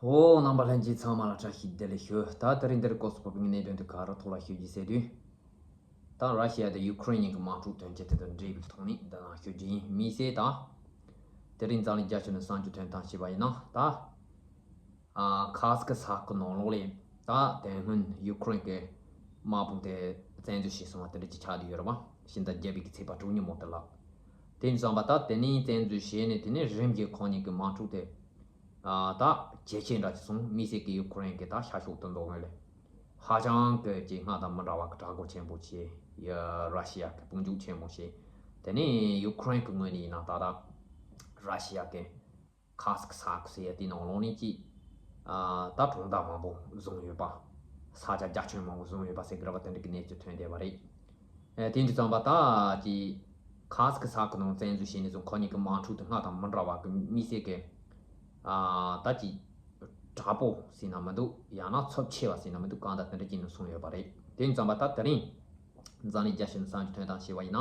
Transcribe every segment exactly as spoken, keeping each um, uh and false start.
འོ། རྣམ་པ་ལྷན་རྒྱས་ཚང་མ་ལ་བཀྲ་ཤིས་བདེ་ལེགས་ཞུ། ད་དེ་རིང་འདིར་སྐོར་སུ་བབས་པའི་གནད་དོན་དེ་ག་རེ་ཐོག་ལ་ཞུ་རྒྱུ་ཟེར་དུས། ད་ར་ཤི་ཡ་དང་ཡུ་ཁུ་རེན་གཉིས་ཀྱི་དམག་འཁྲུག་དོན་རྐྱེན་དེ་དང་འབྲེལ་བའི་ཐོག་ནས་འདི་ནང་ཞུ་རྒྱུ་ཡིན། དམིགས་བསལ་ད། དེ་རིང་འཛམ་གླིང་རྒྱ་ཁྱོན་ནས་གསར་འགྱུར་ཐོན་སྟངས་བྱས་པ་ཡིན་ན་ད། ཨ། ཁ་སི་ཀི་ས་ཁུལ་ནང་ལོགས་ལ་ད་དེ་སྔོན་ཡུ་ཁུ་རེན་གྱི་དམག་དཔུང་དེ་བཙན་འཛུལ་བྱས་སོང་བ་དེ་འདྲ་ཅིག་ཆགས་བསྡད་ཡོད་རེད་པ། ཕྱི་ཟླ་བརྒྱད་པའི་གི་ཚེས་པ་དྲུག་ཉིན་མོ་དེ་ལ། དེ་ཡིན་ཙང་པ་ད་དེ་ནས་བཙན་འཛུལ་བྱས་ནས་དེ་ནས་རིམ་གྱིས་ཁོང་གཉིས་ཀྱི་དམག་འཁྲུག་དེ། ཨ། ད་ཇེ་ཆེ་འདྲ་ཅིག་སོང་། དམིགས་བསལ་གྱི་ཡུ་ཁུ་རེན་གྱི་ད་ཤར་ཕྱོགས་དེ་ཚོ་ངོས་ལ་ཧ་ཅང་གི་ཅིག་སྔར་དང་མི་འདྲ་བ་གི་དྲག་རྒོལ་ཆེན་པོ་བྱས། ཡ། ར་ཤི་ཡ་གི་དཔུང་འཇུག་ཆེན་པོ་བྱས། དེ་ནས་ཡུ་ཁུ་རེན་གྱི་ངོས་ནས་ཡིན་ན་ད་ལྟ་ར་ཤི་ཡ་གི་ཁ་སི་ཀི་ས་ཁུལ་ཟེར་ཡ་དེའི་ནང་ལོགས་ནས་ཅིག་ཨ། ད་གྲོང་རྡལ་མང་པོ་བཟུང་ཡོད་པ། ས་ཆ་རྒྱ་ཁྱོན་མང་པོ་བཟུང་ཡོད་པ་ཟེར་གི་རེད་པ། དེ་འདྲ་གི་གནས་ཚུལ་ཐོན་བསྡད་པ་རེད། ཨ། དེ་འདྲ་ཙང་པ་ད་ཅིག་ཁ་སི་ཀི་ས་ཁུལ་ནང་བཙན་འཛུལ་བྱས་ནས་བཟུང་ཁོ་གཉིས་ཀྱི་དམག་འཁྲུག་དེ་སྔར་དང་མི་འདྲ་བ་གི་དམིགས་བསལ་གྱི། ཨ། ད་ཅིག་དྲག་པོ་ཟེར་ན་མི་འདུག་ཡང་ན་ཚབས་ཆེ་བ་ཟེར་ན་མི་འདུག་གང་ལྟར་དེ་འདྲ་ཅིག་ནས་སོང་ཡོད་པ་རེད། དེ་ཙང་པ་ད་དེ་རིང་འཛམ་གླིང་རྒྱ་ཁྱོན་ནས་གསར་འགྱུར་ཐོན་སྟངས་བྱས་པ་ཡིན་ན།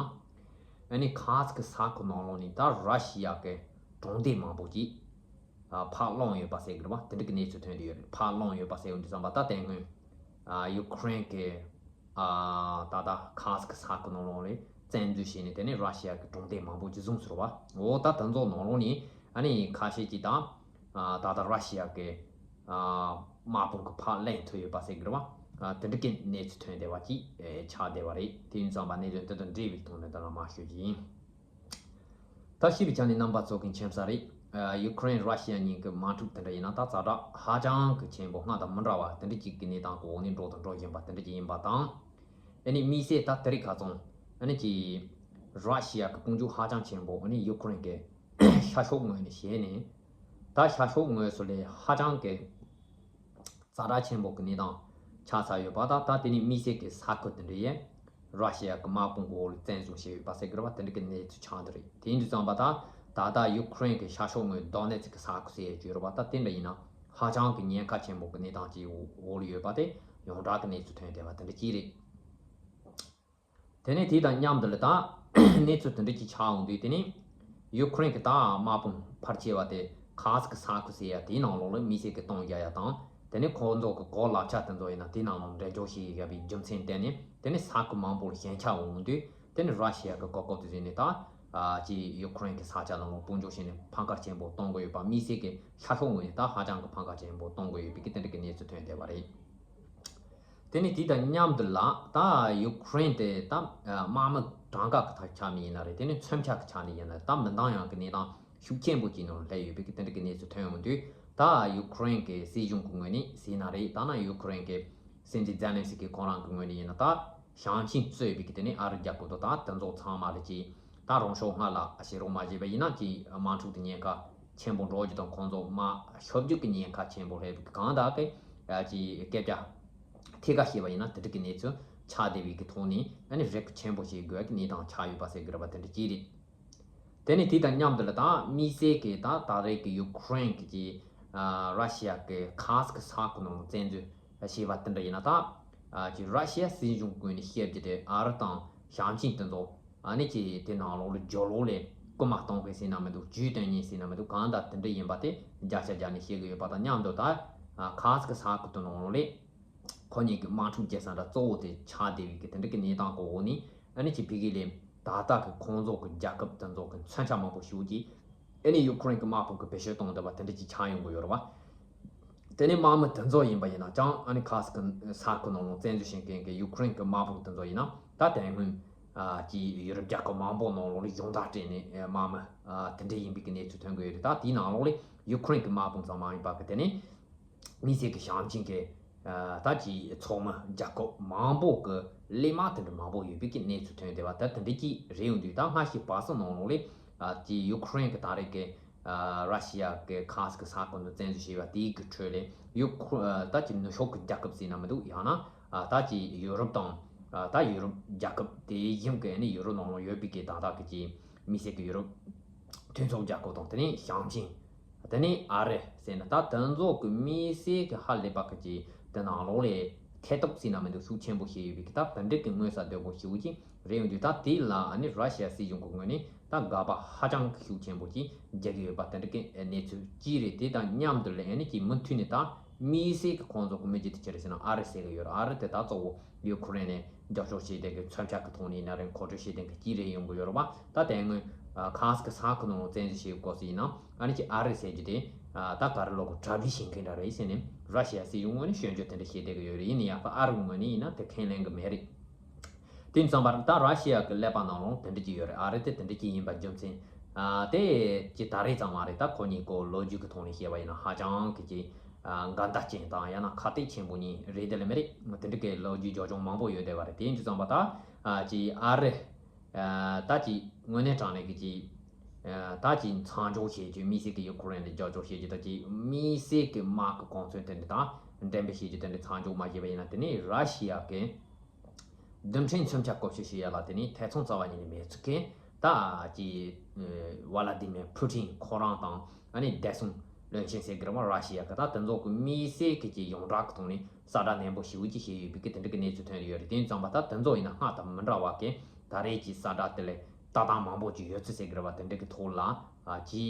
ཨ་ནི་ཁ་སི་ཀི་ས་ཁུལ་ནང་ལོགས་ནས་ད་ར་ཤི་ཡ་གི་གྲོང་སྡེ་མང་པོ་ཅིག་ཨ། ཕར་བླངས་ཡོད་པ་ཟེར་གི་རེད་པ། དེ་འདྲ་གི་གནས་ཚུལ་ཐོན་བསྡད་ཡོད་རེད། ཕར་བླངས་ཡོད་པ་ཟེར་ཡོང་དུས་ཙམ་པ་ད་དེ་སྔོན། ཨ། ཡུ་ཁུ་རེན་གྱི། ཨ། ད་ལྟ་ཁ་སི་ཀི་ས་ཁུལ་ནང་ལོགས་ལ་བཙན་འཛུལ་བྱས་ནས་དེ་ནས་ར་ཤི་ཡ་གི་གྲོང་སྡེ་མང་པོ་ཅིག་བཟུང་ཚར་བ། འོ། ད་དེ་ཚོ་ནང་ལོགས་ནས་ཨ་ནི་ཁ་ཤས་ཅིག་དང་། ཨ། ད་ལྟ་ར་ཤི་ཡ་གི། ཨ། དམག་དཔུང་གི་ཕར་ལེན་ཐུབ་ཡོད་པ་ཟེར་གི་རེད་པ། ཨ། དེ་འདྲ་གི་གནས་ཚུལ་ཐོན་བསྡད་པ་ཅིག་ཨེ། ཆགས་བསྡད་པ་རེད། དེ་ཡིན་ཙང་པ་གནད་དོན་དེ་དང་འབྲེལ་བའི་ཐོག་ནས་འདི་ལ་མར་ཞུ་རྒྱུ་ཡིན། ད་ཤེས་པའི་ཆ་ནས་རྣམ་པ་ཚོ་གི་མཁྱེན་གསལ་རེད། ཨ། ཡུ་ཁུ་རེན་ར་ཤི་ཡ་གཉིས་ཀྱི་དམག་འཁྲུག་དེ་འདྲ་ཡིན་ན་ད་ཛ་དྲག་ཧ་ཅང་གི་ཆེན་པོ། སྔར་དང་མི་འདྲ་བ་དེ་འདྲ་ཅིག་གི་གནས་སྟངས་གོ་ནས་འགྲོ་དང་འགྲོ་བཞིན་པ་དེ་འདྲ་ཅིག་ཡིན་པ་དང་། ཨ་ནི་དམིགས་བསལ་ད་དེ་རིང་ཁ་སང་ཨ་ནི་ཅིག་ར་ཤི་ཡ་གི་དཔུང་འཇུག་ཧ་ཅང་ཆེན་པོ་ཨ་ནི་ཡུ་ཁུ་རེན་གྱི་ཤར་ཕྱོགས་ངོས་ནས་བྱས་ནས། ད་ཤར་ཕྱོགས་ངོས་སུ་ལས་ཧ་ཅང་གི་ཛ་དྲག་ཆེན་པོ་གི་གནས་སྟངས་ཆགས་ཚར་ཡོད་པ་དང་། ད་དེ་ནས་དམིགས་བསལ་གྱི་ས་ཁུལ་དེ་འདྲ་ཡང་ར་ཤི་ཡ་གི་དམག་དཔུང་གི་འོག་ལ་བཙན་བཟུང་བྱས་ཡོད་པ་ཟེར་གི་རེད་པ། དེ་འདྲ་གི་གནས་ཚུལ་ཆགས་འདི་རེད། དེ་ཡིན་དུས་ཙམ་པ་ད་ད་ལྟ་ཡུ་ཁུ་རེན་གྱི་ཤར་ཕྱོགས་ངོས་དོ་ནེ་ཚི་གི་ས་ཁུལ་ཟེར་ཡ་ཅིག་ཡོད་རེད་པ། ད་དེ་འདྲ་ཡིན་ན་ཧ་ཅང་གི་ཉེན་ཁ་ཆེན་པོ་གི་གནས་སྟངས་ཅིག་འོག་ལ་ཡོད་པ་དེ་ཡོངས་གྲགས་གི་གནས་ཚུལ་ཐོན་བསྡད་པ་དེ་འདྲ་ཅིག་རེད། དེ་ནས་དེ་དང་མཉམ་དུ་ལ་ད་གནས་ཚུལ་དེ་འདྲ་ཅིག་ཆགས་འོང་དུས། དེ་ནས་ཡུ་ཁུ་རེན་གྱི་ད་དམག་དཔུང་ཕལ་ཆེ་བ་དེ་ཁ་སི་ཀི་ས་ཁུལ་ཟེར་ཡ་དེའི་ནང་ལོགས་ལ་དམིགས་བསལ་གྱི་གཏོང་རྒྱུ་ཡ་དང་། དེ་ནས་ཁོང་ཚོ་གི་གོ་ལག་ཆ་དེ་ཚོ་ཡིན་ན་དེའི་ནང་ལོགས་འགྲེམས་འཇོག་བྱེད་ཡ་བའི་རྒྱུ་མཚན་བརྟེན་ནས། དེ་ནས་ས་ཁུལ་མང་པོ་ལ་ཞན་ཆ་འོང་དུས། དེ་ནས་ར་ཤི་ཡ་གི་གོ་སྐབས་དེ་བཟུང་ནས་ད། ཨ། ཅིག་ཡུ་ཁུ་རེན་གྱི་ས་ཆ་ནང་ལོགས་དཔུང་འཇུག་བྱས་ནས་ཕམ་ཁ་ཆེན་པོ་གཏོང་གི་ཡོད་པ། དམིགས་བསལ་གྱི་ཤར་ཕྱོགས་ངོས་ནས་ད་ཧ་ཅང་གི་ཕམ་ཁ་ཆེན་པོ་གཏོང་གི་ཡོད་པའི་གི་དེ་འདྲ་གི་གནས་ཚུལ་ཐོན་བསྡད་པ་རེད། དེ་ནས་དེ་དང་མཉམ་དུ་ལ་ད་ཡུ་ཁུ་རེན་དེ་ད་དམག་མི་གྲངས་ཀ་གི་ཐད་ཆ་ནས་ཡིན་ན་རེད། དེ་ནས་མཚོན་ཆ་གི་ཆ་ནས་ཡིན་ན་ད་མི་འདང་ཡག་གི་གནས་སྟངས་ཤུགས་ཆེན་པོ་ཅིག་ནང་སླེབས་ཡོད་པའི་གི་དེ་འདྲ་གི་གནས་ཚུལ་ཐོན་ཡོང་དུས། ད་ཡུ་ཁུ་རེན་གི་སྲིད་གཞུང་གི་ངོས་ནས་ཟེར་ན་རེད། ད་ན་ཡུ་ཁུ་རེན་གི་སྲིད་འཛིན་ཛེ་ལན་སི་ཀི་ཁོང་རང་གི་ངོས་ནས་ཡིན་ན་ད་ཞང་ཆིན་གཙོས་པའི་གི་དེ་ནས་ཨ་རི་རྒྱལ་ཁབ་དང་ད་དེ་ཚོ་ཚང་མ་ལ་ཅིག་ད་རང་ཤོག་སྔ་ལ་ཨ་ཞེ་རོགས་མ་བྱས་པ་ཡིན་ན་ཅིག་དམག་འཁྲུག་དེ་ཉེན་ཁ་ཆེན་པོ་འགྲོ་རྒྱུ་དང་། ཁོང་ཚོ་དམག་ཤོར་རྒྱུ་གི་ཉེན་ཁ་ཆེན་པོ་སླེབས་གི། གང་ལྟར་གི་ཅིག་སྐད་ཆ་ཐད་ཀར་བཤད་པ་ཡིན་ན་དེ་འདྲ་གི་གནས་ཚུལ་ཆགས་བསྡད་པའི་གི་ཐོག་ནས་ཨ་ནི་རེ་སྒུག་ཆེན་པོ་བྱེད་དགོས་ཀྱི་གནས་སྟངས་ཆགས་ཡོད་པ་ཟེར་གི་རེད་པ། དེ་འདྲ་ཅིག་རེད། དེ་ནས་དེ་དང་མཉམ་དུ་ལ་ད་དམིགས་བསལ་གྱི་ད་ད་རེས་ཀྱི་ཡུ་ཁུ་རེན་གྱི་ཅིག་ཨ་ར་ཤི་ཡ་གི་ཁ་སི་ཀི་ས་ཁུལ་ནང་བཙན་འཛུལ་བྱས་པ་དེ་འདྲ་ཡིན་ན། ད་ཨ་ཅིག་ར་ཤི་ཡ་སྲིད་གཞུང་ངོས་ནས་བཤད་རྒྱུ་དེ་ཨ་རི་དང་ཞང་ཆིན་དེ་ཚོ་ཨ་ནི་ཅིག་དེ་ནང་ལོགས་ལ་རྒྱབ་ལོགས་ལ་སྐུལ་མ་གཏོང་མཁན་ཟེར་ན་མི་འདུག་ཇུས་སྟོན་མཁན་ཟེར་ན་མི་འདུག་གང་ལྟར་དེ་འདྲ་ཡིན་པ་དེ་བརྒྱ་ཆ་བརྒྱ་ནས་བཤད་གི་ཡོད་པ་དང་མཉམ་དུ། ད་ཨ་ཁ་སི་ཀི་ས་ཁུལ་དེ་ནང་ལོགས་ལ་ཁོ་གཉིས་ཀྱི་དམག་འཁྲུག་རྒྱག་ས་འདྲ་གཙོ་བོ་དེ་ཆགས་བསྡད་པའི་གི་དེ་འདྲ་གི་གནས་སྟངས་གོ་འོག་ནས། ཨ་ནི་ཅིག་ཕ་གི་ལ་ད་ལྟ་གི་ཁོང་ཚོ་གི་རྒྱལ་ཁབ་དེ་ཚོ་གི་མཚོན་ཆ་མང་པོ་ཞིག་གིས་ཨ་ནི་ཡུ་ཁུ་རེན་གི་དམག་དཔུང་གི་བེད་སྤྱོད་གཏོང་བསྡད་པ་དེ་འདྲ་ཅིག་ཆགས་ཡོང་གི་ཡོད་རེད་པ། དེ་ནས་དམག་མི་དེ་ཚོ་ཡིན་པ་ཡིན་ན་ཅང་ཨ་ནི་ཁ་སི་ཀི་ས་ཁུལ་ནང་ལོགས་བཙན་འཛུལ་བྱེད་མཁན་གི་ཡུ་ཁུ་རེན་གི་དམག་དཔུང་དེ་ཚོ་ཡིན་ན། ད་དེ་སྔོན་ཨ་ཅིག་ཡུ་རོབ་རྒྱལ་ཁབ་མང་པོ་ནང་ལོགས་ལ་སྦྱོང་བརྡར་སྤྲད་ནས་དམག་མི་ཨ་དེ་འདྲ་ཡིན་པའི་གི་གནས་ཚུལ་ཐོན་གི་ཡོད་རེད། ད་དེའི་ནང་ལོགས་ལ་ཡུ་ཁུ་རེན་གི་དམག་དཔུང་ཙམ་མ་ཡིན་པ་གི་དེ་ནས། དམིགས་བསལ་གྱི་ཞང་ཆིན་གྱི་ཨ་ད་ཅིག་ཚོགས་མི་རྒྱལ་ཁབ་མང་པོ་གི་གླས་དམག་དེ་འདྲ་མང་པོ་ཡོད་པའི་གི་གནས་ཚུལ་ཐོན་བསྡད་པ། ད་དེ་འདྲ་ཅིག་རེད་ཡོང་དུས། ད་སྔ་ཕྱི་བར་གསུམ་ནང་ལོགས་ལ་ཨ་ཅིག་ཡུ་ཁུ་རེན་གྱི་ད་རེས་ཀྱི་ཨ་ར་ཤི་ཡ་གི་ཁ་སི་ཀི་ས་ཁུལ་དུ་བཙན་འཛུལ་བྱས་པ་དེའི་གི་ཁྲོད་ལ་ཡུ་ཁུ་ཨ་ད་ཅིག་ནུབ་ཕྱོགས་ཀྱི་རྒྱལ་ཁབ་ཟེར་ན་མི་འདུག་ཡང་ན་ཨ་ད་ཅིག་ཡུ་རོབ་དང་ཨ་ད་ཡུ་རོབ་རྒྱལ་ཁབ་དེ་བཞིན་གྱི་ཨ་ནི་ཡུ་རོབ་ནང་ལོགས་ཡོད་པའི་གི་ད་ལྟ་གི་ཅིག་དམིགས་བསལ་གྱི་ཡུ་རོབ་མཐུན་ཚོགས་རྒྱལ་ཁབ་དང་། དེ་ནས་ཞང་ཆིན། དེ་ནས་ཨ་རི་ཟེར་ན་ད་དེ་ཚོ་གི་དམིགས་བསལ་གྱི་ཧ་ལས་པ་གི་ཅིག་དེ་ནང་ལོགས་ལ་ཐེ་གཏོགས་ཟེར་ན་མི་འདུག་ཤུགས་ཆེན་པོ་བྱས་ཡོད་པའི་གི་ད་དེ་འདྲ་གི་མངོན་གསལ་དོད་པོ་ཞེ་པོ་ཅིག་རེད་ཡོང་དུས། ད་དེ་ལ་ཨ་ནི་ར་ཤི་ཡ་སྲིད་གཞུང་གི་ངོས་ནས་ ད་དགག་པ་ཧ་ཅང་གི་ཤུགས་ཆེན་པོ་ཅིག་རྒྱག་གི་ཡོད་པ་དེ་འདྲ་གི་གནས་ཚུལ་གཅིག་རེད། དེ་དང་མཉམ་དུ་ལ་ཨ་ནི་ཅིག་མུ་མཐུད་ནས་ད་དམིགས་བསལ་གྱི་ཁོང་ཚོ་གི་མི་རྒྱུད་དེ་ཅི་རེད་ཟེར་ན་ཨ་རི་ཟེར་གི་ཡོད་རེད། ཨ་རི་དེ་ད་གཙོ་བོ་ཡུ་ཁུ་རེན་ནས་རྒྱབ་སྐྱོར་བྱེད་མཁན་གྱི་མཚོན་ཆ་གི་ཐོག་ནས་ཡིན་ན་རེད། མཁོ་སྤྲོད་བྱེད་མཁན་གྱི་གཅིག་རེད་ཡོང་གི་ཡོད་རེད་བ། ད་དེ་སྔོན་ཁ་སི་ཀི་ས་ཁུལ་ནང་བཙན་འཛུལ་བྱེད་དགོས་སུ་ཡིན་ན་ཨ་ནི་ཅིག་ཨ་རི་ཟེར་རྒྱུ་དེ་ད་ག་རེ་ལོག་གི་གྲ་སྒྲིག་བྱེད་མཁན་འདྲ་རེད་ཟེར་ནས་ར་ཤི་ཡ་སྲིད་གཞུང་ངོས་ནས་སྐྱོན་བརྗོད་དེ་འདྲ་བྱེད་བསྡད་གི་ཡོད་རེད། ཡིན་ན་ཡང་ཨ་རི་ངོས་ནས་ཡིན་ན་དེ་ཁས་ལེན་གི་མེད་རེད། དེ་ཙམ་པར་ད་ར་ཤི་ཡ་གི་ཀླད་པ་ནང་ལོགས་དེ་འདྲ་ཅིག་ཡོད་རེད། ཨ་རི་དེ་དེ་འདྲ་ཅིག་ཡིན་པ་རྒྱུ་མཚན་ཨ་དེ་ཅིག་ད་རེས་ཙམ་མ་རེད། ད་ཁོ་གཉིས་ཀོ་ལོ་རྒྱུས་ཀྱི་ཐོག་ནས་བཤད་པ་ཡིན་ན་ཧ་ཅང་གི་ཅིག་ཨ་འགལ་ཟླ་ཅན་དང་ཡང་ན་ཁ་གཏད་ཆེན་པོ་གཉིས་རེད། དེ་ལ་མི་རེད། དེ་འདྲ་གི་ལོ་རྒྱུས་རྒྱབ་ལྗོངས་མང་པོ་ཡོད་བསྡད་པ་རེད། དེ་ཡིན་དུས་ཙམ་པ་ད་ཨ་ཅིག་ཨ་རི་ཨ་ད་ཅིག་དངོས་གནས་དྲང་གནས་ཀྱི་ཅིག་ཨ་ད་ཅིག་མཚམས་འཇོག་བྱེད་རྒྱུ། དམིགས་བསལ་གྱི་ཡུ་ཁུ་རེན་ལ་རྒྱབ་སྐྱོར་བྱེད་རྒྱུ་ད་ཅིག་དམིགས་བསལ་གྱི་དམག་གི་གོ་མཚོན་དེ་འདྲ་དང་འགྲེམས་སྤེལ་བྱེད་རྒྱུ་དེ་འདྲ་མཚམས་འཇོག་མ་བྱས་པ་ཡིན་ན་དེ་ནས་ར་ཤི་ཡ་གི་རྡུལ་ཕྲན་མཚོན་ཆ་བཀོལ་སྤྱོད་བྱེད་ཡ་ལ་དེ་ནི་ཐེ་ཚོམ་རྩ་བ་ཉིད་ནས་མེད་ཚུལ་གྱིས་ད་ཅི་ཝ་ལ་དི་མེར་ཕུ་ཊིན་ཁོ་རང་དང་ཨ་ནི་བདེ་སྲུང་བློན་ཆེན་ཟེར་གི་རེད་བ། ར་ཤི་ཡ་གི་ད་དེ་ཚོ་གི་དམིགས་བསལ་གི་ཅི་ཡོངས་གྲགས་གི་ཐོག་ནས་གསལ་བསྒྲགས་ནན་པོ་ཞེ་པོ་ཅིག་བྱས་ཡོད་པའི་གི་དེ་འདྲ་གི་གནས་ཚུལ་ཐོན་ཡོད་རེད། དེ་ཙམ་པ་ད་དེ་ཚོ་ཡིན་ན་སྔར་དང་མི་འདྲ་བ་གི་ད་རེས་ཀྱི་གསལ་བསྒྲགས་དེ་ལས་ལྟ་སྟངས་མང་པོ་ཅིག་ཡོད་ཚུལ་ཟེར་གི་རེད་བ། དེ་འདྲ་གི་ཐོག་ལ་ཨ་ཅི།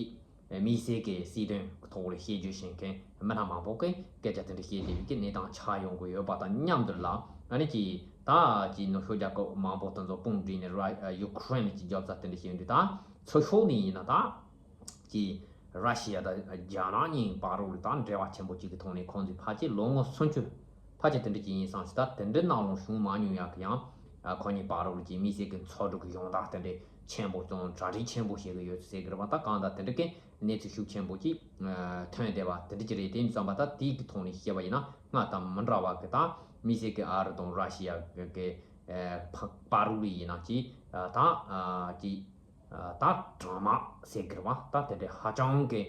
དམིགས་བསལ་གྱི་སྲིད་དོན་ཐོག་ལ་བཤད་རྒྱུ་བྱེད་མཁན་མི་སྣ་མང་པོ་གིས་སྐད་ཆ་དེ་འདྲ་བཤད་བསྡད་པའི་གི་གནས་སྟངས་ཆགས་ཡོང་གི་ཡོད་པ་དང་མཉམ་དུ་ལ་ཨ་ནི་ཀྱི་ད་ཀྱི་ནུབ་ཕྱོགས་རྒྱལ་ཁབ་མང་པོ་དེ་ཚོ་དཔུང་བསྒྲིགས་ནས་ར་ཡུ་ཁུ་རེན་གྱི་རྒྱབ་རྩ་དེ་འདྲ་བྱེད་དུས་ད་ཚུར་ཕྱོགས་ནས་ཡིན་ན་ད་ཀྱི་ར་ཤི་ཡ་དང་རྒྱ་ནག་གཉིས་བར་ལ་ད་འབྲེལ་བ་ཆེན་པོ་གཅིག་གི་ཐོག་ནས་ཁོང་ཚོའི་ཕལ་ཆེར་ལོ་ངོ་སུམ་ཅུ་ཕལ་ཆེར་དེ་འདྲ་ཅིག་ཡིན་སོང་ཟེར། ད་དེ་འདྲའི་ནང་ལོགས་བྱུང་མ་མྱོང་ཡག་གི་ཡང་ཁོ་གཉིས་བར་ལ་ཀྱི་དམིགས་བསལ་གྱི་ཚོགས་འདུ་གི་ཡོང་སྟངས་དེ་འདྲའི་ཆེན་པོ་ཅུང་གྲ་སྒྲིག་ཆེན་པོ་བྱེད་ཀྱི་ཡོད་ཟེར་གི་རེད་བ། ད་གང་ལྟར་དེ་འདྲ་གི་གནས་ཚུལ་ཤུགས་ཆེན་པོ་ཅིག་ཐོན་བསྡད་པ་དེ་འདྲ་ཅིག་རེད། དེ་ཡིན་དུས་ཙམ་པ་ད་དེའི་གི་ཐོག་ནས་བཤད་པ་ཡིན་ན་སྔར་དང་མི་འདྲ་བ་གི་ད་དམིགས་བསལ་གྱི་ཨ་རི་དང་ར་ཤི་ཡ་གི་བར་ལ་ཡིན་ན་ཅིག་ད་ཅིག་ད་གྲང་དམག་ཟེར་གི་རེད་བ། ད་དེ་འདྲའི་ཧ་ཅང་གི་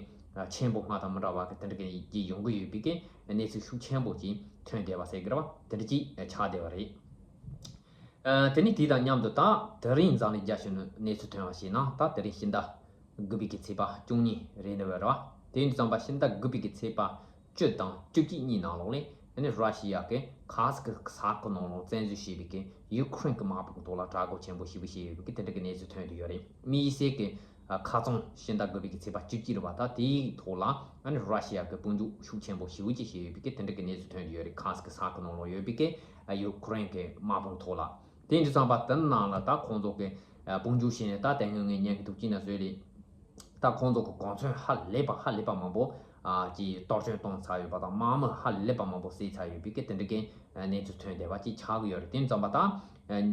ཆེན་པོ་སྔར་དང་མི་འདྲ་བ་གི་དེ་འདྲ་གི་ཡོང་གི་ཡོད་པའི་གི་གནས་ཚུལ་ཤུགས་ཆེན་པོ་ཅིག་ཐོན་བསྡད་པ་ཟེར་གི་རེད་བ། དེ་འདྲ་ཅིག་ཆགས་བསྡད་པ་རེད། ཨ། དེ་ནས་དེ་དང་མཉམ་དུ་ད་དེ་རིང་འཛམ་གླིང་རྒྱ་ཁྱོན་ནས་གནས་ཚུལ་ཐོན་པ་ཞིག་ན། ད་དེ་རིང་ཕྱི་ཟླ་དགུ་པའི་གི་ཚེས་པ་བཅུ་གཉིས་རེད་འདུག་བ། དེ་ཡིན་དུས་ཙམ་པ་ཕྱི་ཟླ་དགུ་པའི་གི་ཚེས་པ་བཅུ་དང་བཅུ་གཅིག་གཉིས་ནང་ལོགས་ལ་ཨ་ནི་ར་ཤི་ཡ་གི་ཁ་སི་ཀི་ས་ཁུལ་ནང་ལོགས་བཙན་འཛུལ་བྱས་པའི་གི་ཡུ་ཁུ་རེན་གི་དམག་དཔུང་ཐོག་ལ་དྲག་རྒོལ་ཆེན་པོ་ཞེ་པོ་བྱས་ཡོད་པའི་གི་དེ་འདྲ་གི་གནས་ཚུལ་ཐོན་བསྡད་ཡོད་རེད། དམིགས་བསལ་གི་ཁ་རྩང་ཕྱི་ཟླ་དགུ་པའི་གི་ཚེས་པ་བཅུ་གཅིག་རེད་བ། ད་དེའི་ཐོག་ལ་ཨ་ནི་ར་ཤི་ཡ་གི་དཔུང་འཇུག་ཤུགས་ཆེན་པོ་ཞེ་པོ་ཅིག་བྱས་ཡོད་པའི་གི་དེ་འདྲ་གི་གནས་ཚུལ་ཐོན་བསྡད་ཡོད་རེད། ཁ་སི་ཀི་ས་ཁུལ་ནང་ལོགས་ཡོད་པའི་གི་ཡུ་ཁུ་རེན་གི་དམག་དཔུང་ཐོག་ལ། དེ་ཡིན་དུས་ཙམ་པ་དེ་ནང་ལ་ད་ཁོང་ཚོ་གི་ཨ་དཔུང་འཇུག་བྱས་ནས་ད་དེ་སྔོན་ངས་ཉན་གི་འདུག་ཅི་ན་བཟོས་རེད། ད་ཁོང་ཚོ་གི་གོ་མཚོན་ཧ་ལས་པ་ཧ་ལས་པ་མང་པོ་ཨ་ཀྱི་གཏོར་སྐྱོན་བཏང་ཚར་ཡོད་པ་དང་དམག་མི་ཧ་ལས་པ་མང་པོ་བསད་ཚར་ཡོད་པའི་གི་དེ་འདྲ་གི་གནས་ཚུལ་ཐོན་བསྡད་པ་ཅིག་ཆགས་ཀྱི་ཡོད་རེད། དེ་ཡིན་དུས་ཙམ་པ་ད་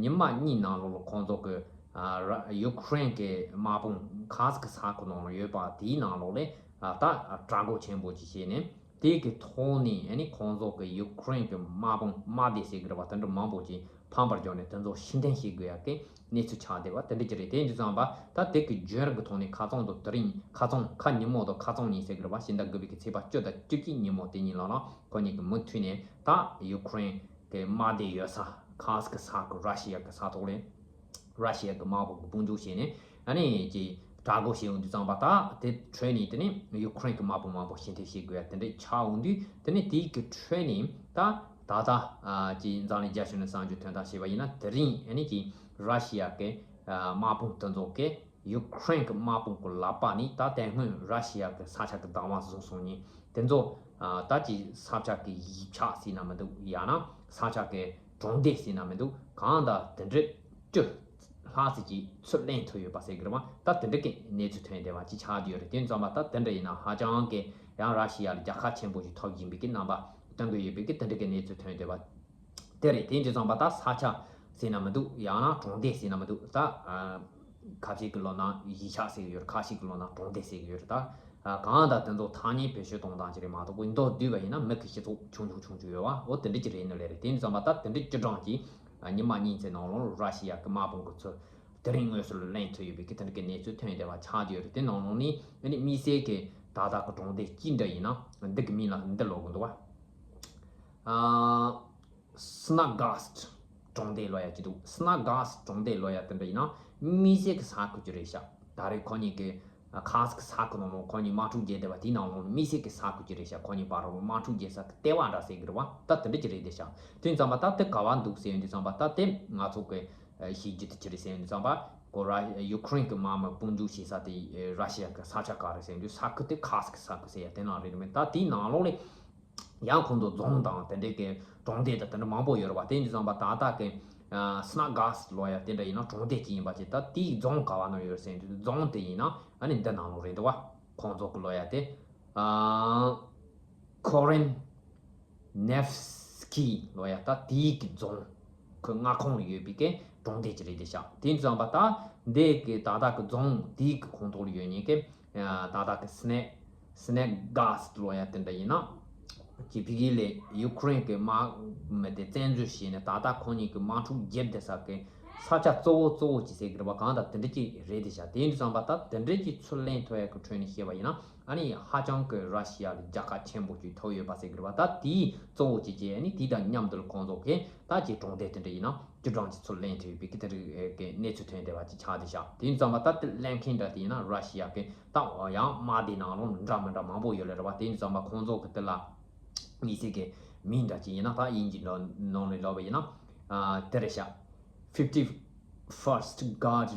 ཉི་མ་གཉིས་ནང་ལོགས་ལ་ཁོང་ཚོ་གི་ཨ་ར་ཡུ་ཁུ་རེན་གི་དམག་དཔུང་ཁ་སི་ཀི་ས་ཁུལ་ནང་ལ་ཡོད་པ་དེའི་ནང་ལོགས་ལ་ཨ་ད་དྲག་རྒོལ་ཆེན་པོ་ཅིག་བྱས་ནས། དེ་གི་ཐོག་ནས་ཨ་ནི་ཁོང་ཚོ་གི་ཡུ་ཁུ་རེན་གི་དམག་དཔུང་དམག་སྡེ་ཟེར་གི་རེད་བ། དེ་འདྲ་མང་པོ་ཅིག་ཕམ་པར་འཇོག་ནས་དེ་ཚོ་ཕྱིར་འཐེན་བྱེད་དགོས་ཡ་གི་གནས་ཚུལ་ཆགས་བསྡད་པ་དེ་འདྲ་ཅིག་རེད། དེ་ཡིན་དུས་ཙམ་པ་ད་དེ་གི་རྒྱུན་རིང་གི་ཐོག་ནས་ཁ་རྩང་དང་དེ་རིང་ཁ་རྩང་ཁ་ཉིན་མོ་དང་ཁ་རྩང་ཉིན་ཟེར་གི་རེད་བ། ཕྱི་ཟླ་དགུ་པའི་གི་ཚེས་པ་བཅུ་དང་བཅུ་གཅིག་ཉིན་མོ་དེ་གཉིས་ལ་ལ་ཁོ་གཉིས་གི་མུ་མཐུད་ནས་ད་ཡུ་ཁུ་རེན་གི་དམག་སྡེ་ཡོད་ས་ཁ་སི་ཀི་ས་ཁུལ་ར་ཤི་ཡ་གི་ས་ཐོག་ལ། ར་ཤི་ཡ་གི་དམག་དཔུང་གི་དཔུང་འཇུག་བྱས་ནས་ཨ་ནི་ཀྱི་དྲག་རྒོལ་བྱེད་འོང་དུས་ཙམ་པ་ད་དེ་ཁྲོད་ནས་དེ་ནས་ཡུ་ཁུ་རེན་གི་དམག་དཔུང་མང་པོ་ཕྱིར་འཐེན་བྱེད་དགོས་ཡ་དེ་འདྲ་ཆགས་འོང་དུས། དེ་ནས་དེའི་གི་ཁྲོད་ནས་ད་ད་ལྟ་ཀྱི་འཛམ་གླིང་རྒྱ་ཁྱོན་ནས་གསར་འགྱུར་ཐོན་སྟངས་བྱས་པ་ཡིན་ན། དེ་རིང་ཨ་ནི་ཀྱི་ར་ཤི་ཡ་གི་དམག་དཔུང་དེ་ཚོ་གི་ཡུ་ཁུ་རེན་གི་དམག་དཔུང་གི་ལག་པ་ནས་ད་དེ་སྔོན་ར་ཤི་ཡ་གི་ས་ཆ་གི་བདག་དབང་བཟུང་སོང་ནས་དེ་ཚོ་ད་ཀྱི་ས་ཆ་གི་ཡིག་ཆ་ཟེར་ན་མི་འདུག་ཡང་ན་ས་ཆ་གི་གྲོང་སྡེ་ཟེར་ན་མི་འདུག་གང་ལྟར་དེ་འདྲ་བཅུ་ལྷག་ཙམ་ཅིག་ཚུར་ལེན་ཐུབ་ཡོད་པ་ཟེར་གི་རེད་བ། ད་དེ་འདྲ་གི་གནས་ཚུལ་ཐོན་བསྡད་པ་ཅིག་ཆགས་བསྡད་ཡོད་རེད། དེ་ཙམ་པ་ད་དེ་འདྲ་ཡིན་ན་ཧ་ཅང་གི་ཡང་ར་ཤི་ཡ་ལ་རྒྱལ་ཁ་ཆེན་པོ་ཞིག་ཐོབ་བཞིན་པའི་གི་རྣམ་པ་སྟོན་གི་ཡོད་པའི་གི་དེ་འདྲ་གི་གནས་ཚུལ་ཐོན་བསྡད་པ་དེ་རེད། དེ་འདྲ་ཙམ་པ་ད་ས་ཆ་ཟེར་ན་མི་འདུག་ཡང་ན་གྲོང་སྡེ་ཟེར་ན་མི་འདུག་ད་ཁ་ཤས་ཀྱི་ལོ་ན་གཞིས་ཆགས་ཟེར་གི་ཡོད་རེད། ཁ་ཤས་ཀྱི་ལོ་ན་གྲོང་སྡེ་ཟེར་གི་ཡོད་རེད། ད་གང་ལྟར་དེ་ཚོ་ཐ་སྙད་བེད་སྤྱོད་གཏོང་སྟངས་ཅིག་རེད་མ་གཏོགས་མདོར་བསྡུས་པ་ཡིན་ན་མི་གི་སྤྱི་ཚོགས་ཆུང་ཆུང་ཆུང་ཆུང་ཡོད་བ། འོ་དེ་འདྲ་ཅིག་རེད་ནི་ལས་རེད། དེ་འདྲ་ཙམ་པ་ད་དེ་འདྲ་བཅུ་གྲངས་ཀྱིས་ཉི་མ་གཉིས་ཙམ་ནང་ལོགས་ར་ཤི་ཡ་གི་དམག་དཔུང་གི་ཚུར་དེ་རིང་དངོས་སུ་ལེན་ཐུབ་ཡོད་པའི་གི་དེ་འདྲ་གི་གནས་ཚུལ་ཐོན་བསྡད་པ་ཆགས་བསྡད་ཡོད་རེད། དེ་ནང་ལོགས་ནས་ཨ་ནི་དམིགས་བསལ་གི་ད་ལྟ་གི་གྲོང་སྡེ་གཅིག་འདྲ་ཡིན་ན་འདི་གི་མིང་ལ་འདི་ལབ་གི་འདུག་བ། ཨ། སི་ན་གྷ་སི་གྲོང་སྡེ་ལབ་ཡ་ཅིག་འདུག་སི་ན་གྷ་སི་གྲོང་སྡེ་ལབ་ཡ་དེ་འདྲ་ཡིན་ན་དམིགས་བསལ་གི་ས་ཁུལ་ཅིག་རེད་ཤག་ད་རེས་ཁོ་གཉིས་ཀྱི་ཁ་སི་ཀི་ས་ཁུལ་ནང་ལོགས་ཁོ་གཉིས་དམག་འཁྲུག་བརྒྱབ་བསྡད་པ་དེའི་ནང་ལོགས་ནས་དམིགས་བསལ་གི་ས་ཁུལ་ཅིག་རེད་ཤག་ཁོ་གཉིས་བར་ལ་དམག་འཁྲུག་བརྒྱབ་ས་གི་ལྟེ་བ་འདྲ་ཟེར་གི་རེད་བ། ད་དེ་འདྲ་ཅིག་རེད་བསྡད་ཤག་དེ་ཙམ་པ་ད་དེ་ག་བ་འདུག་ཟེར་ཡོང་དུས་ཙམ་པ་ད་དེ་ང་ཚོ་གི་ཤེས་རྒྱུ་དེ་ཅི་རེད་ཟེར་ཡོང་དུས་ཙམ་པ། ཁོ་ར་ཡུ་ཁུ་རེན་གྱི་དམག་མི་དཔུང་འཇུག་བྱེད་ས་དེ་ར་ཤི་ཡ་གི་ས་ཆ་ག་རེ་ཟེར་དུས་ས་ཁུལ་དེ་ཁཱ་སི་ཀི་ས་ཁུལ་ཟེར་ཡ་དེ་ནང་རེད་མེད། ད་དེའི་ནང་ལོགས་ལས་ཡང་ཁོང་ཚོ་རྫོང་དང་དེ་འདྲའི་གི་གྲོང་སྡེ་དང་དེ་འདྲ་མང་པོ་ཡོད་རེད་བ། དེ་ཡིན་དུས་ཙམ་པ་ད་ལྟ་གི་སི་ན་གྷ་སི་ལོ་ཡ་དེ་འདྲ་ཡིན་ན་གྲོང་སྡེ་གཅིག་ཡིན་པ་ཅིག་ད་དེའི་རྫོང་ག་བ་ན་ཡོད་ཟེར་དུས་རྫོང་དེ་ཡིན་ན་ཨ་ནི་འདི་ནང་ལོགས་རེད་འདུག་བ། ཁོང་ཚོ་གི་ལོ་ཡ་དེ་ཨ་ཁོ་རེན་ནེབ་སི་ཀི་ལོ་ཡ་ད་དེའི་གི་རྫོང་ཁོའི་མངའ་ཁོངས་ལ་ཡོད་པའི་གི་གྲོང་སྡེ་ཅིག་རེད་དེ་ཤག་དེ་ཡིན་དུས་ཙམ་པ་ད་འདི་གི་ད་ལྟ་གི་རྫོང་དེའི་གི་ཁོངས་གཏོགས་ལ་ཡོད་མཁན་གི་ད་ལྟ་གི་སི་ནེ་སི་ནེ་གྷ་སི་ལོ་ཡ་དེ་འདྲ་ཡིན་ན། ཅིག་ཕ་གི་ལས་ཡུ་ཁུ་རེན་གྱི་དམག་མི་དེ་བཙན་འཛུལ་བྱས་ནས་ད་ལྟ་ཁོང་གཉིས་ཀྱི་དམག་འཁྲུག་རྒྱབ་བསྡད་ས་གི་ས་ཆ་གཙོ་བོ་གཙོ་བོ་ཅིག་ཟེར་གི་རེད་པ། གང་ལྟར་དེ་འདྲ་ཅིག་རེད་དེ་ཤག་དེ་ཡིན་དུས་ཙམ་པ་ད་དེ་འདྲ་ཅིག་ཚུར་ལེན་ཐུབ་ཡ་གི་ཁྲོད་ནས་བཤད་པ་ཡིན་ན་ཨ་ནི་ཧ་ཅང་གི་ར་ཤི་ཡ་ལ་རྒྱལ་ཁ་ཆེན་པོ་ཅིག་ཐོབ་ཡོད་པ་ཟེར་གི་རེད་པ། ད་དེའི་གཙོ་བོ་ཅིག་བྱས་ཨ་ནི་དེ་དང་མཉམ་དུ་ཁོང་ཚོ་གི་ད་ཅིག་གྲོང་སྡེ་དེ་འདྲ་ཡིན་ན་བཅུ་གྲངས་ཅིག་ཚུར་ལེན་ཐུབ་ཡོད་པའི་གི་དེ་འདྲ་གི་གནས་ཚུལ་ཐོན་བསྡད་པ་ཅིག་ཆགས་བསྡད་ཤག་དེ་ཡིན་དུས་ཙམ་པ་ད་དེ་ལེན་མཁན་འདྲ་དེ་ཡིན་ན་ར་ཤི་ཡ་གི་ད་ཡང་དམག་སྡེ་ནང་ལོགས་འདྲ་མི་འདྲ་མང་པོ་ཡོད་ལ་རེད་བ། དེ་ཡིན་དུས་ཙམ་པ་ཁོང་ཚོ་གི་དེ་ལ་དམིགས་བསལ་གི་མིང་འདྲ་ཅིག་ཡིན་ན་ད་དབྱིན་ཇི་ནང་ནང་ལ་ལབ་པ་ཡིན་ན་ཨ་དེ་རེད་ཤག fifty-first Guard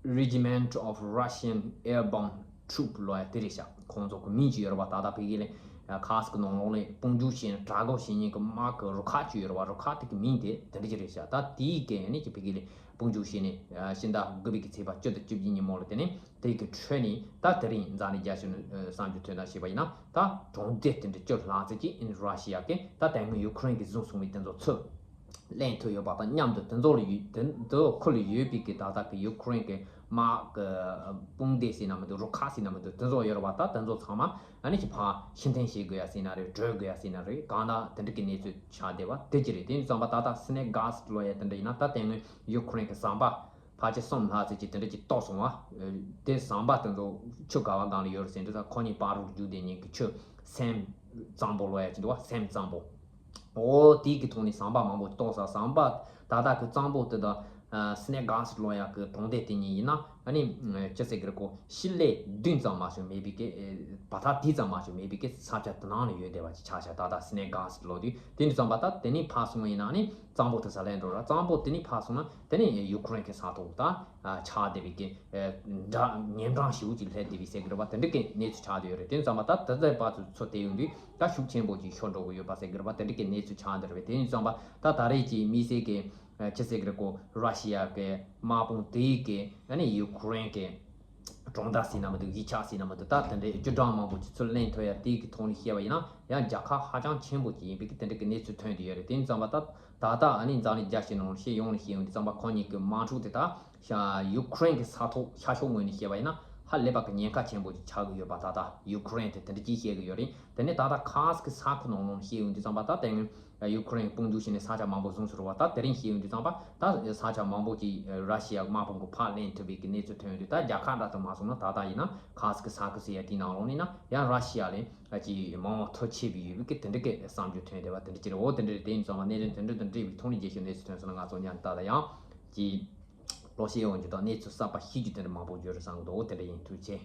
Regiment of Russian Airborne Troop ལོ་ཡ་དེ་རེད་ཤག་ཁོང་ཚོ་གི་མིང་ཅིག་ཡོད་རེད་བ། ད་ལྟ་ཕ་གི་ལ་ཁཱ་སི་ཀི་ནང་ལོགས་ལ་དཔུང་འཇུག་བྱས་ནས་དྲག་རྒོལ་བྱེད་མཁན་གི་དམག་གི་རུ་ཁག་ཅིག་ཡོད་རེད་བ། རུ་ཁག་དེ་གི་མིང་དེ་དེ་འདྲ་ཅིག་རེད་ཤག་ད་དེའི་གི་ཨ་ནི་ཅིག་ཕ་གི་ལ་དཔུང་འཇུག་བྱས་ནས་ཨ་ཕྱི་ཟླ་དགུ་པའི་གི་ཚེས་པ་བཅུ་དང་བཅུ་གཅིག་ཉིན་མོ་ལ་དེ་ནས་དེ་གི་ཁྲོད་ནས་ད་དེ་རིང་འཛམ་གླིང་རྒྱལ་སྤྱི་ནས་ཨ་གསར་འགྱུར་ཐོན་སྟངས་བྱས་པ་ཡིན་ན་ད་གྲོང་སྡེ་དེ་འདྲ་བཅུ་ལྷག་ཙམ་ཅིག་ཨ་ནི་ར་ཤི་ཡ་གི་ད་དེ་སྔོན་ཡུ་ཁུ་རེན་གི་བཟུང་སོང་བའི་དེ་ཚོ་ཚུར་ལེན་ཐུབ་ཡོད་པ་དང་མཉམ་དུ་དེ་ཚོ་ལ་ཡོད་དེ་ཚོ་ཁུལ་ལ་ཡོད་པའི་གི་ད་ལྟ་གི་ཡུ་ཁུ་རེན་གི་དམག་གི་དཔུང་སྡེ་ཟེར་ན་མི་འདུག་རུ་ཁག་ཟེར་ན་མི་འདུག་དེ་ཚོ་ཡོད་རེད་བ། ད་དེ་ཚོ་ཚང་མ་ཨ་ནི་ཅིག་ཕར་ཕྱིར་འཐེན་བྱེད་དགོས་ཡ་ཟེར་ན་རེད། བྲོས་དགོས་ཡ་ཟེར་ན་རེད། གང་ལྟར་དེ་འདྲ་གི་གནས་ཚུལ་ཆགས་བསྡད་པ་དེ་ཅི་རེད། དེ་ཡིན་ཙམ་པ་ད་ལྟ་སི་ནེ་གྷ་སི་ལོ་ཡ་དེ་འདྲ་ཡིན་ན་ད་དེ་སྔོན་ཡུ་ཁུ་རེན་གི་ཟམ་པ་ཕལ་ཆེར་གསུམ་ལྷག་ཙམ་ཅིག་དེ་འདྲ་ཅིག་གཏོར་སོང་བ། དེ་ཟམ་པ་དེ་ཚོ་ཆུ་ག་བ་སྒང་ལ་ཡོད་རེད་ཟེར་འདུག་ད་ཁོ་གཉིས་བར་དུ་རྒྱུག་བསྡད་མཁན་གི་ཆུ་སེམས་གཙང་པོ་ལོ་ཡ་ཅིག་འདུག་བ། སེམས་གཙང་པོ། འོ་དེའི་གི་ཐོག་ནས་ཟམ་པ་མང་པོ་གཏོར་ས། ཟམ་པ་ད་ལྟ་གི་གཙང་པོ་དེ་དང་སི་ནེ་གྷ་སི་ལོ་ཡ་གི་གྲོང་སྡེ་དེ་གཉིས་ཡིན་ན་ཨ་ནི་ཅི་ཟེར་གི་རེད་གོ་ཤི་ལེ་བདུན་ཙམ་མ་གཏོགས་མེད་པའི་གི་བར་ཐག་དེ་ཙམ་མ་གཏོགས་མེད་པའི་གི་ས་ཆ་དེ་ནང་ལ་ཡོད་བསྡད་པ་ཅིག་ཆགས་ཤག་ད་ལྟ་སི་ནེ་གྷ་སི་ལོ་དུས་དེ་འདྲ་ཙམ་པ་ད་དེ་ནས་ཕར་སོང་བ་ཡིན་ན་ཨ་ནི་གཙང་པོ་དེ་ས་ལེན་འགྲོ་ར། གཙང་པོ་དེ་ནས་ཕར་སོང་ན་དེ་ནས་ཡུ་ཁུ་རེན་གི་ས་ཐོག་ད་ཆགས་བསྡད་པའི་གི་འདྲ་ཉེ་འགྲམ་ཞེ་པོ་ཅིག་སླེབས་བསྡད་པའི་ཟེར་གི་རེད་པ། དེ་འདྲ་གི་གནས་ཚུལ་ཆགས་བསྡད་ཡོད་རེད། དེ་ཙམ་པ་ད་དེ་ཚོའི་བར་དུ་ཚུར་བལྟས་ཡོང་དུས་ད་ཤུགས་ཆེན་པོ་ཅིག་ཤོར་འགྲོ་གི་ཡོད་པ་ཟེར་གི་རེད་པ། དེ་འདྲ་གི་གནས་ཚུལ་ཆགས་བསྡད་རེད་པས། དེ་ཡིན་ཙམ་པ་ད་ད་རེས་ཀྱི་དམིགས་བསལ་གི་ཅི་ཟེར་གི་རེད་གོ་ར་ཤི་ཡ་གི་དམག་དཔུང་དེའི་གི་ཨ་ནི་ཡུ་ཁུ་རེན་གི་གྲོང་རྡལ་ཟེར་ན་མི་འདུག་གཞིས་ཆགས་ཟེར་ན་མི་འདུག་ད་དེ་འདྲའི་བཅུ་གྲངས་མང་པོ་ཅིག་ཚུར་ལེན་ཐུབ་ཡ་དེའི་གི་ཐོག་ནས་བཤད་པ་ཡིན་ན་ཡང་རྒྱལ་ཁ་ཧ་ཅང་ཆེན་པོ་ཅིག་ཡིན་པའི་གི་དེ་འདྲ་གི་གནས་ཚུལ་ཐོན་བསྡད་ཡོད་རེད། དེ་ཡིན་ཙམ་པ་ད་ད་ལྟ་ཨ་ནི་འཛམ་གླིང་རྒྱལ་སྤྱི་ནང་ལ་ཤེས་ཡོངས་ལ་ཤེས་ཡོང་དུས་ཙམ་པ་ཁོང་གཉིས་ཀྱི་དམག་འཁྲུག་དེ་ད་ཡུ་ཁུ་རེན་གྱི་ས་ཐོག་ཤར་ཕྱོགས་ངོས་ནས་བཤད་པ་ཡིན་ན་ཧ་ལས་པ་གི་ཉེན་ཁ་ཆེན་པོ་ཅིག་ཆགས་ཀྱི་ཡོད་པ། ད་ལྟ་ཡུ་ཁུ་རེན་དེ་དེ་འདྲ་ཅིག་བཤད་ཀྱི་ཡོད་རེད། དེ་ནས་ད་ལྟ་ཁ་སི་ཀི་ས་ཁུལ་ནང་ལོགས་ཤེས་ཡོང་དུས་ཙམ་པ་ད་དེ་སྔོན་ཡུ་ཁུ་རེན་དཔུང་འཇུག་བྱས་ནས་ས་ཆ་མང་པོ་བཟུང་ཚར་བ། ད་དེ་རིང་ཤེས་ཡོང་དུས་ཙམ་པ་ད་ས་ཆ་མང་པོ་ཅིག་ར་ཤི་ཡ་དམག་དཔུང་གིས་ཕར་ལེན་ཐུབ་པའི་གི་གནས་ཚུལ་ཐོན་ཡོང་དུས་ད་རྒྱལ་ཁ་འདྲ་དུ་མ་སོང་ན་ད་ལྟ་ཡིན་ན་ཁ་སི་ཀི་ས་ཁུལ་ཟེར་ཡ་དེའི་ནང་ལོགས་ནས་ན་ཡང་ར་ཤི་ཡ་ལས་ཅིག་མང་བ་ཐོབ་ཆེ་བའི་ཡོད་པའི་གི་དེ་འདྲ་གི་བསམ་རྒྱུ་ཐོན་བསྡད་པ་དེ་འདྲ་ཅིག་རེད། འོ་དེ་འདྲ་རེད། དེ་ཡིན་ཙམ་པ་གནད་དོན་དེ་འདྲ་དང་འབྲེལ་བའི་ཐོག་ནས་རྒྱལ་སྤྱིའི་གནས་ཚུལ་ཐོན་སོང་ན་ང་ཚོ་ཉན་ད་ད་ཡང་ཅིག་ལོ་ཤས་ཡོང་རྒྱུ་དང་གནས་ཚུལ་གསར་པ་ཤེས་རྒྱུ་དེ་འདྲ་མང་པོ་ཡོད་རེད་བསམ་གི་འདུག་འོ་དེ་འདྲ་ཡིན། ཐུགས་རྗེ་ཆེ།